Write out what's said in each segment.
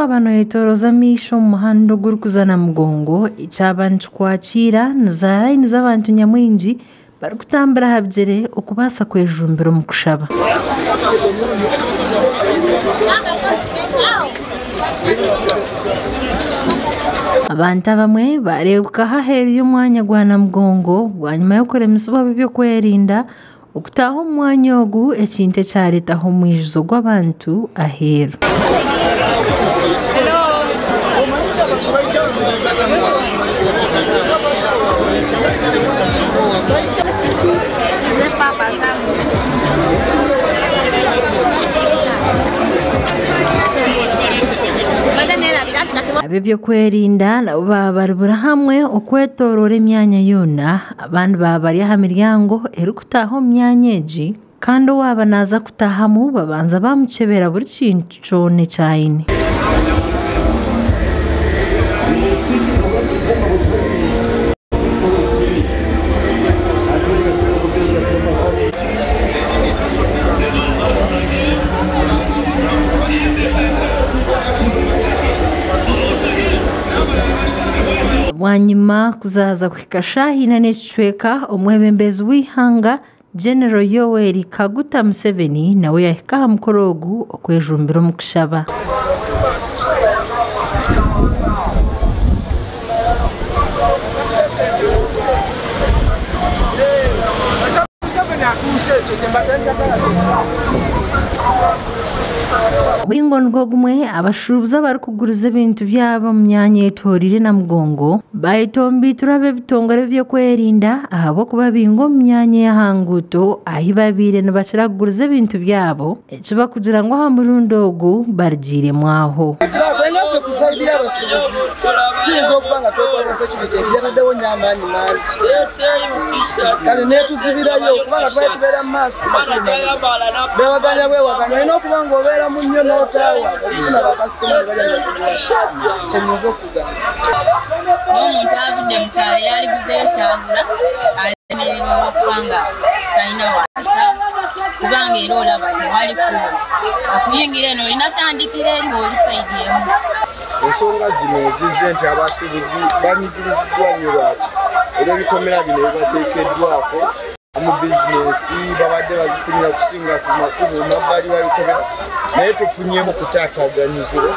Waaba noyetoroza amaisho omu muhanda ogurikuza Namugongo, ekyaba nikikwakiira ni zaarayini z'abantu nyamwingi barikutambura aha bigyere okubaasa kwejumbira omu kushaba. Abantu abamwe baareebukaho aheeru y'omwanya gwa Namugongo bwanyima y'okuremesibwa ab'ebyokwerinda okutaaha omu mwanya ogu ekintu ekyareetaho omwijuzo gw'abantu aheeru. Ab'ebyokwerinda nabo baaba bari buri hamwe okwetooroora emyanya yoona, abandi baaba bari aha miryango erikutaaha omu myanya egi kandi owaaba naaza kutaahamu babanza baamukyebera buri kintu kyona eki aine. Bwanyima kuzaza kuhika shaaha ina n'ekicweka, omwebembezi w'eihanga General Yoweri Kaguta Museveni nawe yahika aha mukoro ogu okwejumbira omu kushaba. Omuringo nigwo gumwe, abashuubuzi abarikuguriza ebintu byabo omu myanya eyetoreire Namugongo bayetomboitirwe ab'ebitongore by'okwerinda ahabw'okubabinga omu myanya ey'aha nguuto ahu babaire nibakira kuguriza ebintu byabo eki barikugira ngu aha murundi ogu barugiiremu aho. N'omuntu avudde mu kyalo eyaliguzeeyo kyagula alemererwa olw'okuba nga talina waata kubanga era olaba tewali kkubo okuyingira eno olina tandikira eri oli sayidi emu. Ensonga zino zizze nti abasuubuzi banyigiriziddwa nnyo lwaki olw'ebikomera bino ebibateekeddwako mu bizinensi babadde bazifunira kusinga ku makubo mabbali w'ebikomera naye tufunyemu kutaataaganyizibwa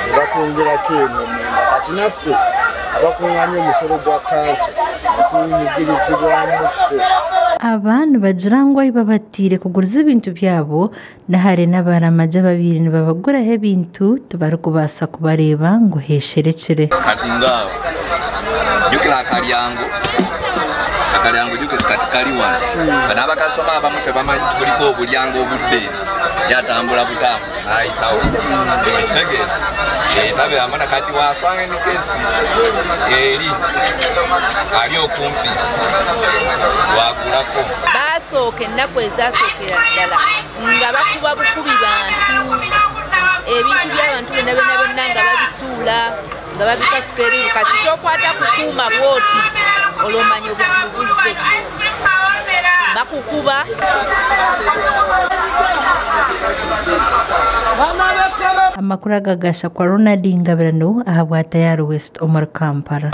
ne batwongerako eno munda kati naffe abakungaanya omusolo gwa kanso tunyigirizibwamukko. Aba nibagira ngu ahu babatiire kuguriza ebintu byabo nahare n'abaramagi ababaire nibabaguraho ebintu tibarikubaasa kubareeba ngu heesherekire. Kati ngaawo jjukira akalyango akalyango jjukira kati kali wano bano abakasoma abamu tebamanyi nti kuliko obulyango obudda eno yatambula butambuzi n'ayitawo ekitegeeza tabeeramu na kati wasanga emikesi eri ali okumpi wagulako. Baasooka ennaku ezasookera ddala nga bakuba bukubi bantu, ebintu by'abantu byonna byonna byonna nga babisuula nga babikasuka eri kasita okwata kukuuma bw'oti olwo omanya obuzibu buzze bakukuba. Amakuru aga gashakwa Ronald Ngabirano ahabwa Tayari West omuri Kampala.